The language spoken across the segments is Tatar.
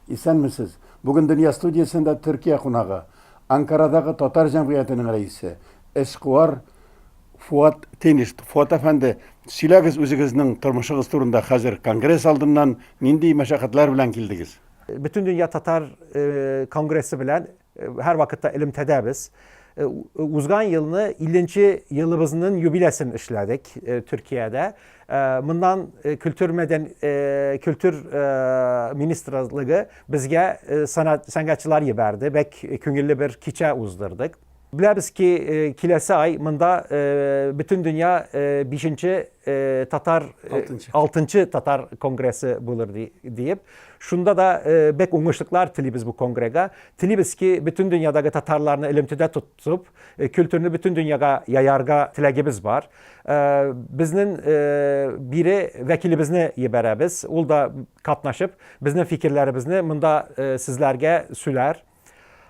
Исәнмесез! Бүген Дөнья студиясендә Төркия кунагы, Анкарадагы татар җәмгыятенең рәисе, эшкуар Фуат Тениш. Фуат әфәнде, сөйләгез үзегезнең тормышыгыз турында хәзер конгресс алдыннан нинди мәшәкатьләр белән килдегез? Бөтендөнья татар конгрессы белән һәрвакытта элемтәдәбез. Узган елны 50 нче елыбызның юбилесын эшләдек Төркиядә. Моннан культур мәдән культур министрлыгы безгә сәнгатьчылар җибәрде. Бәк күңелле бер кичә уздырдык. Беләбез ки, киләсе ай монда бөтен дөнья 5нче татар 6нчы татар конгрессы булыр диеп. Шунда да бик уңышлыклар телибез бу конгресска. Телибез ки, бөтен дөньядагы татарларны элемтәдә тотып, культурны бөтен дөньяга яярга теләгебез бар. Безнең бире вәкилебезне җибәрәбез. Ул да катнашып, безнең фикерләребезне монда сезләргә сөйләр.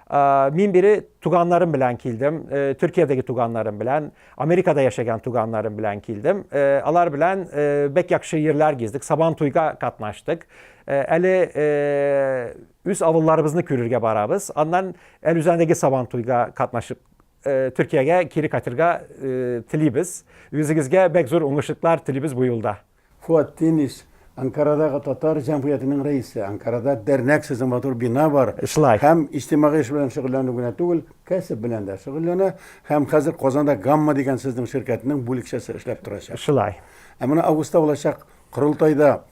Мин бире туганнарым белән килдем, Төркиядәге туганнарым белән, Америкада яшәгән туганнарым белән килдем. Алар белән бик яхшы җирләр гиздек, Сабан туйга катнаштык. Әле үз авылларыбызны күрергә барабыз. Аннан Әлүзәндәге Сабан туйга катнашып Төркиягә кире кайтырга телибез. Үзегезгә бик зур уңышлыклар телибез бу юлда. Фуат Тениш, Анкарадагы татар җәмгыятенең рәисе. Анкарада дәрнәк сезнең матур бина бар. Шулай. Һәм иҗтимагый эш белән шөгыльләнү генә түгел, кәсеп белән дә шөгыльләнә. Һәм хәзер Казанда Гамма дигән сезнең ширкәтнең бүлекчәсе эшләп торачак. Шулай. Ә менә августта булачак корылтайда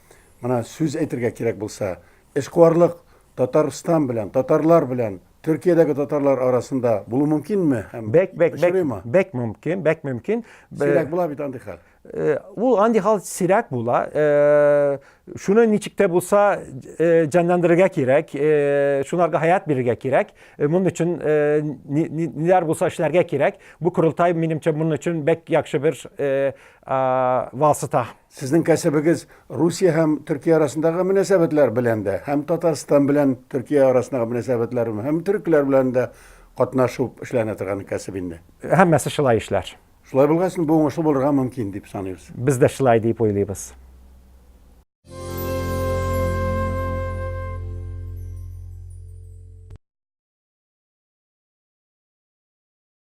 менә сүз әйтергә кирәк булса, эшкуарлык Татарстан белән, татарлар белән, Төркиядәге татарлар арасында булу мөмкинме? Һәм бәк, бәк, бәк, бәк мөмкин, бәк мөмкин. Сирәк була бит андый хәл. Э, ул андый хал сирәк була. Э, шуны ничек тә булса э, җанландырырга кирәк, шунарга хаят бирергә кирәк. Моның өчен ниләр булса эшләргә кирәк. Бу корылтай минемчә моның өчен бик яхшы бер васыта. Сезнең кәсебегез Русия һәм Төркия арасындагы мөнәсәбәтләр белән дә, һәм Татарстан белән Төркия арасындагы мөнәсәбәтләр һәм төркләр белән дә катнашып эшләнә торган кәсеп инде. Һәммәсе шулай эшләр. Шулай булгач, бу уңышлы булырга мөмкин дип саныйбыз. Без дә шулай дип уйлыйбыз.